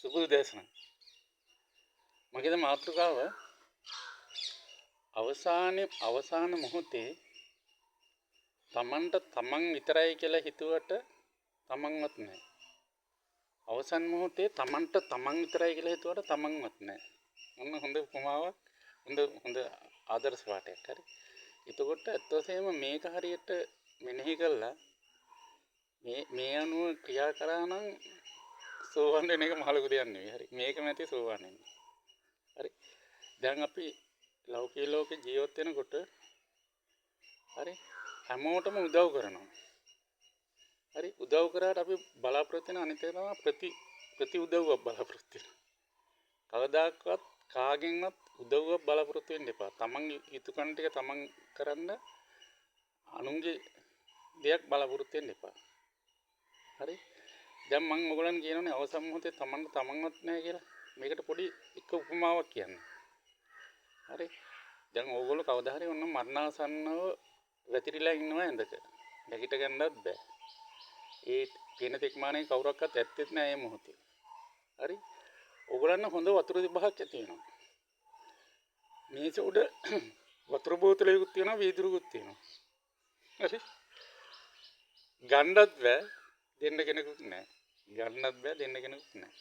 සුබ උදෑසන. මගේ මාතෘකාව අවසාන මොහොතේ තමන්ට තමන් විතරයි කියලා හිතුවට තමන්වත් නෑ. අවසන් මොහොතේ තමන්ට තමන් විතරයි කියලා හිතුවට තමන්වත් නෑ. ඔන්න හොඳ උපමාවක්, හොඳ හොඳ ආදර්ශ පාඨයක්. හරි. එතකොට ඇත්ත වශයෙන්ම මේක හරියට මෙනෙහි කළා මේ මේ අනුව ක්‍රියා කරා නම් සෝවන් වෙන එක මහ ලොකු දෙයක් නෙවෙයි. හරි. මේකම ඇති සෝවන් වෙන්න. හරි. දැන් අපි ලෞකික ලෝකේ ජීවත් වෙනකොට හරි හැමෝටම උදව් කරනවා. හරි, උදව් කරාට අපි බලාපොරොත්තු වෙන අනිත් එක තමයි ප්‍රති ප්‍රති උදව්වක් බලාපොරොත්තු වෙනවා. කවදාකවත් කාගෙන්වත් උදව්වක් බලාපොරොත්තු වෙන්න එපා. තමන් යුතුයකම් ටික තමන් කරන්න, අනුන්ගේ දෙයක් බලාපොරොත්තු වෙන්න එපා. හරි. දැන් මං ඔයගොල්ලන් කියනවනේ අවසන් මොහොතේ තමන්ට තමන්වත් නෑ කියලා. මේකට පොඩි එක උපමාවක් කියන්න. හරි. දැන් ඕගොල්ලෝ කවදා හරි ඔන්න මරණාසන්නව වැතිරිලා ඉන්නවා ඇඳක. නැගිට ගන්නත් බෑ. ඒ පේන තෙක් මානේ කවුරක්වත් ඇත්තෙත් නෑ ඒ මොහොතේ. හරි. ඕගොල්ලන් හොඳ වතුර බහක් ඇති වෙනවා. මේස උඩ වතුර බෝතලයකුත් තියෙනවා, වීදුරුකුත් තියෙනවා. හරි. ගන්නත් බෑ, දෙන්න කෙනෙකුත් නෑ. ගන්නත් බෑ, දෙන්න කෙනෙකුත් නෑ.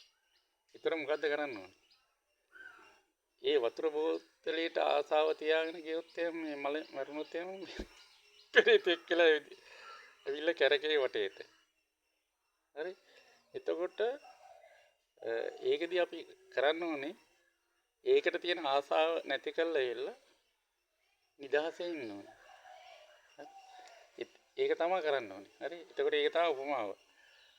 ඒතර මොකද්ද කරන්න ඕනේ? ඒ වතුර බෝතලයට ආසාව තියාගෙන ගියොත් එහෙම මේ මල මරුණොත් එහෙම පෙරේතෙක් කියලා ඇවිල්ලා කැරකේ වටේට. හරි. එතකොට ඒකෙදි අපි කරන්න ඕනේ ඒකට තියෙන ආසාව නැති කරලා ඇවිල්ලා නිදහසේ ඉන්න ඕනේ. ඒක තමයි කරන්න ඕනේ. හරි. එතකොට ඒක තමයි උපමාව.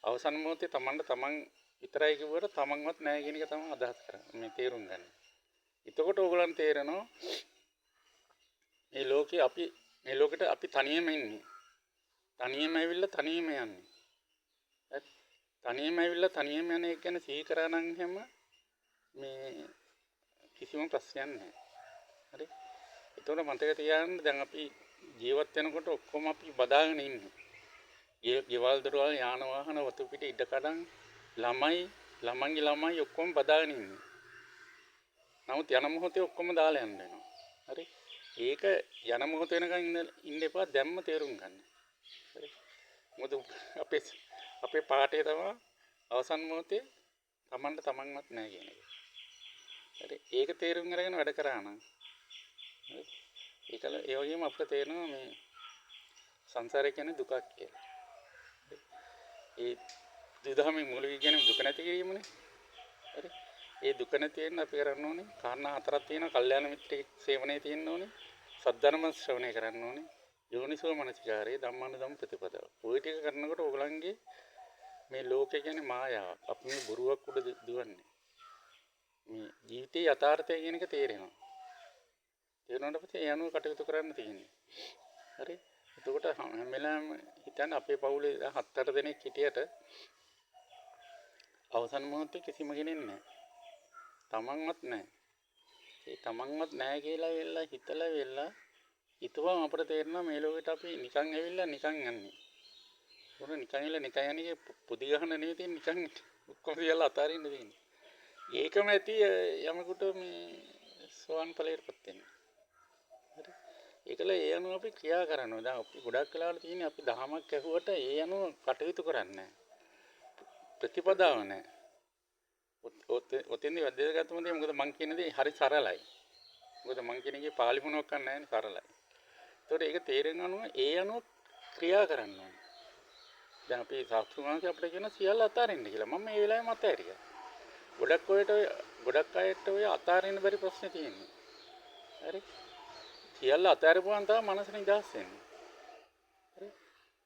අවසන් මොහොතේ තමන්ට තමන් විතරයි කිව්වට තමන්වත් නෑ කියන එක තමයි අදහස් කරන්නේ. මේ තේරුම් ගන්න. එතකොට ඕගොල්ලන් තේරෙනවා මේ ලෝකේ අපි මේ ලෝකෙට අපි තනියම ඉන්නේ. තනියම ඇවිල්ලා තනියම යන්නේ. හරි. තනියම ඇවිල්ලා තනියම යන එක ගැන සිහි කරා නම් එහෙම මේ කිසිම ප්‍රශ්නයක් නැහැ. හරි. එතකොට මතක තියාගන්න, දැන් අපි ජීවත් වෙනකොට ඔක්කොම අපි බදාගෙන ඉන්නේ. ගෙවල් දොරවල්, යාන වාහන, වතු පිට, ඉඩ කඩන්, ළමයි, ළමන්ගේ ළමයි ඔක්කොම බදාගෙන ඉන්නේ. නමුත් යන මොහොතේ ඔක්කොම දාලා යන්න වෙනවා. හරි. ඒක යන මොහොත වෙනකන් ඉන්න එපා, දැම්ම තේරුම් ගන්න. හරි. මොකද අපේ අපේ පාඨය තමයි අවසන් මොහොතේ තමන්ට තමන්වත් නෑ කියන එක. හරි. ඒක තේරුම් අරගෙන වැඩ කරා නම් හරි. ඒකල ඒ වගේම අපිට තේරෙනවා මේ සංසාරය කියන්නේ දුකක් කියලා. ඒ බුදුදහමේ මූලික කියන්නේ දුක නැති කිරීමනේ. හරි. ඒ දුක නැති වෙන්න අපි කරන්න ඕනේ කාරණා හතරක් තියෙනවා. කල්යාණ මිත්‍රයෙක් සේවනයේ තියෙන්න ඕනේ. සද්ධර්ම ශ්‍රවණය කරන්න ඕනේ. යෝනිසෝ මනසිකාරය, ධම්මානුධම්ම ප්‍රතිපදාව. ඔය ටික කරනකොට ඕගොල්ලන්ගේ මේ ලෝකේ කියන්නේ මායාවක්. අපි මේ බොරුවක් උඩ දුවන්නේ. මේ ජීවිතයේ යථාර්ථය කියන එක තේරෙනවා. තේරුණාට පස්සේ ඒ අනුව කටයුතු කරන්න තියෙන්නේ. හරි. එතකොට හැම වෙලාවෙම හිතන්න අපේ පවුලේ 7-8 දෙනෙක් හිටියට අවසන් මොහොතේ කිසිම කෙනෙක් නැහැ. තමන්වත් නැහැ. ඒ තමන්වත් නැහැ කියලා වෙලා හිතලා වෙලා හිතුවම අපිට තේරෙනවා මේ ලෝකෙට අපි නිකන් ඇවිල්ලා නිකන් යන්නේ. උන නිකන් ඇවිල්ලා නිකන් යන්නේ පොඩි ගහන නෙවෙයි තියෙන්නේ, නිකන් ඔක්කොම සියල්ල අතාරින්න තියෙන්නේ. ඒකම ඇති යමෙකුට මේ සෝවන් ඵලයටපත් වෙන්න. හරි. ඒකල ඒ අනුව අපි ක්‍රියා කරනවා. දැන් අපි ගොඩක් වෙලාවට තියෙන්නේ අපි දහමක් ඇහුවට ඒ අනුව කටයුතු කරන්නේ නැහැ. ප්‍රතිපදාව නැහැ. ඔතෙන්දී වැදගත්ම දේ මොකද මං කියන දේ හරි සරලයි. මොකද මං කියන එකේ පාලි මොනවක් නැහැ නේ, සරලයි. ඒතකොට ඒක තේරෙන අනුව ඒ අනුව ක්‍රියා කරන්න ඕනේ. දැන් අපි සාස්ත්‍රුන් වහන්සේ අපිට කියන සියල්ල අතාරින්න කියලා. මම මේ වෙලාවෙම අතාරියා. ගොඩක් අයට ඔය අතාරින්න බැරි ප්‍රශ්නේ තියෙන්නේ. හරි. සියල්ල අතාරපුවාම තමයි මනස නිදහස් වෙන්නේ. හරි.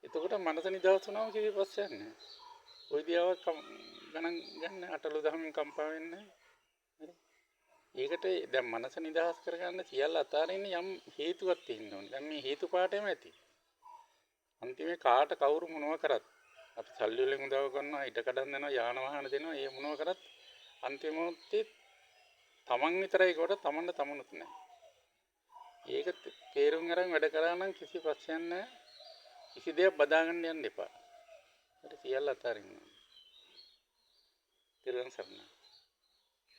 එතකොට මනස නිදහස් වුණාම කිසි ප්‍රශ්නයක් නැහැ. ඔය දිහාවක් ගණන් ගන්න අටලු දහමින් කම්පා වෙන්නේ නැහැ. හරි. ඒකට දැන් මනස නිදහස් කරගන්න සියල්ල අතාරින්න යම් හේතුවක් තියෙන්න ඕනේ. දැන් මේ හේතු පාඨයම ඇති. අන්තිමේ කාට කවුරු මොනවා කරත් අපි සල්ලි වලින් උදව් කරනවා, ඉඩ කඩන් දෙනවා, යාන වාහන දෙනවා, ඒ මොනවා කරත් අන්තිම මොහොතේ තමන් විතරයි කොට තමන්ට තමනුත් නැහැ. ඒක තේරුම් අරන් වැඩ කරා නම් කිසි ප්‍රශ්නයක් නැහැ. කිසි දෙයක් බදා ගන්න යන්න එපා. හරි, සියල්ල අතාරින්න ඕනේ. තෙරුවන් සරණයි.